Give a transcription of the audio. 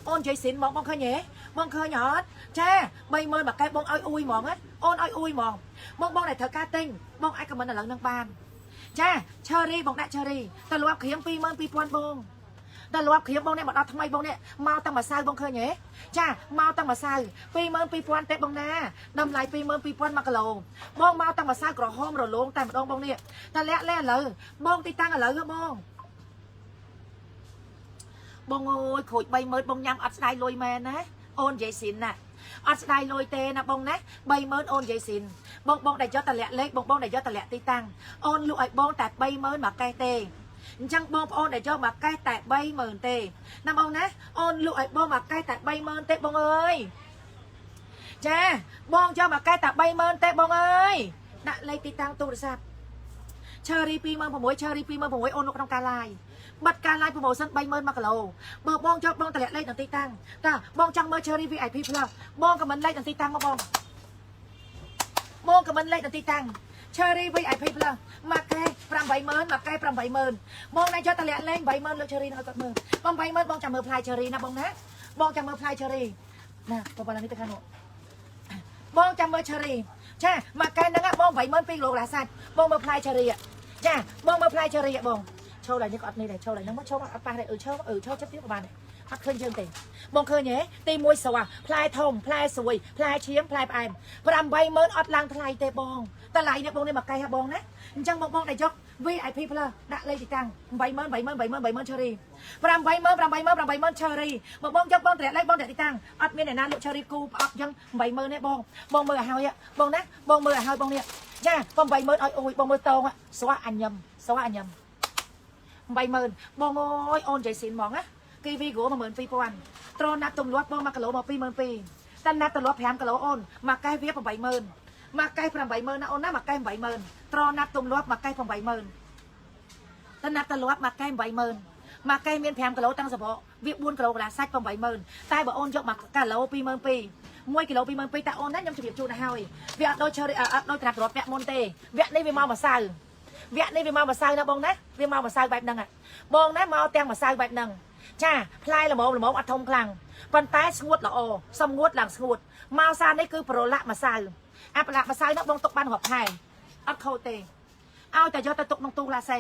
អូននិយាយស៊ីនមកបងឃើញទេបងឃើញអត់ចា30000មួយកែបងឲ្យអ៊ុយហ្មងណាអូនឲ្យអ៊ុយហ្មងបងបងដែលត្រូវការទិញបងអាច comment ឥឡូវនឹងបានចា cherry បងដាក់ cherry តលាប់ក្រៀម22000បងតលាប់ក្រៀមបងនេះមកដល់ថ្មីបងនេះមកតាំងម្សៅបងឃើញទេចាមកតាំងម្សៅ22000ទេបងណាតម្លៃ22000 1គីឡូបងមកតាំងម្សៅក្រហមរលោងតែម្ដងបងនេះតលាក់លេឥឡូវបងទីតាំងឥឡូវហ៎បងបងអើយក្រូច30000បងញ៉ាំអត់ស្ដាយលុយមែនណាអូននិយាយស៊ីនណាអត់ស្ដាយលុយទេណាបងណា30000អូននិយាយស៊ីនបងបងដែលយកតលាក់លេខបងបងដែលយកតលាក់ទីតាំងអូនលក់ឲ្យបងតែ30000មួយកេះទេអញ្ចឹងបងប្អូនដែលយកមកកេះតែ30000ទេណាបងណាអូនលក់ឲ្យបងមកកេះតែ30000ទេបងអើយចាបងយកមកកេះតែ30000ទេបងអើយដាក់លេខទីតាំងទូរស័ព្ទ cherry 26000 cherry 26000អូនលក់ក្នុងការ live បាត់ការ live promotion 30000 1គីឡូបើបងចង់បងតម្លាក់លេខដល់ទីតាំងតាបងចង់មើល cherry VIP Plus បង comment លេខដល់ទីតាំងមកបងបង comment លេខដល់ទីតាំង cherry VIP Plus មួយកែ80000មួយកែ80000បងណាយកតម្លាក់លេខ80000លើក cherry ឲ្យគាត់មើលបង80000បងចាំមើលផ្លែ cherry ណាបងណាបងចាំមើលផ្លែ cherry ណាបងបងនេះទៅខាងនោះបងចាំមើល cherry ចាមួយកែហ្នឹងបង82000គីឡូក្រាសាច់បងមើលផ្លែ cherry ចាបងមើលផ្លែ cherry បងឈោឡើយនេះក៏អត់នេះដែរឈោឡើយហ្នឹងមកឈោអត់ប៉ះដែរអឺឈោអឺឈោចិត្តទៀតក៏បានដែរអត់ឃើញយើងទេបងឃើញទេទី1ស្រស់ផ្លែធំផ្លែស្រួយផ្លែឈាមផ្លែផ្អែម80000អត់ឡើងថ្លៃទេបងតម្លៃនេះបងនេះមកកែហ่បងណាអញ្ចឹងបងបងដែលយក VIP Plus ដាក់លេខទីតាំង80000 80000 80000 80000 cherry 80000 80000 80000 cherry បងបងយកបងតម្លាក់លេខបងតម្លាក់ទីតាំងអត់មានអ្នកណាលក់ cherry គូផ្អប់អញ្ចឹង80000ទេបងបងមើលឲ្យហើយបងណាបងមើលឲ្យហើយបងនេះចា80000ឲ្យអូយបងមើលតងស្រស់អញញឹមស្រស់អញញឹម80000បងអើយអូនចៃស៊ីនហ្មងណាគីវីគ្រូ12000ត្រណាត់ទម្លាប់បង1គីឡូមក22000តែណាត់ទម្លាប់5គីឡូអូនមកកែវា80000មកកែ80000ណាអូនណាមកកែ80000ត្រណាត់ទម្លាប់មកកែ80000តែណាត់ទម្លាប់មកកែ80000មកកែមាន5គីឡូតាំងសបកវា4គីឡូកន្លះសាច់80000តែបើអូនយកមកគីឡូ22000 1គីឡូ22000តែអូនណាខ្ញុំជម្រាបជូនទៅហើយវាអត់ដូច cherry អត់ដូចត្រាប់ទ្រាប់វគ្គមុនទេវគ្គនេះវាមកម្សៅវគ្គនេះវាមកម្សៅណាបងណាវាមកម្សៅបែបហ្នឹងបងណាមកទាំងម្សៅបែបហ្នឹងចាផ្លែល្មមល្មមអត់ធំខ្លាំងប៉ុន្តែស្ងួតល្អសំងួតឡើងស្ងួតមកសានេះគឺប្រឡាក់ម្សៅអាប្រឡាក់ម្សៅនោះបងទុកបានរាប់ខែអត់ខូចទេឲ្យតែយកទៅទុកក្នុងទូក្លាសេ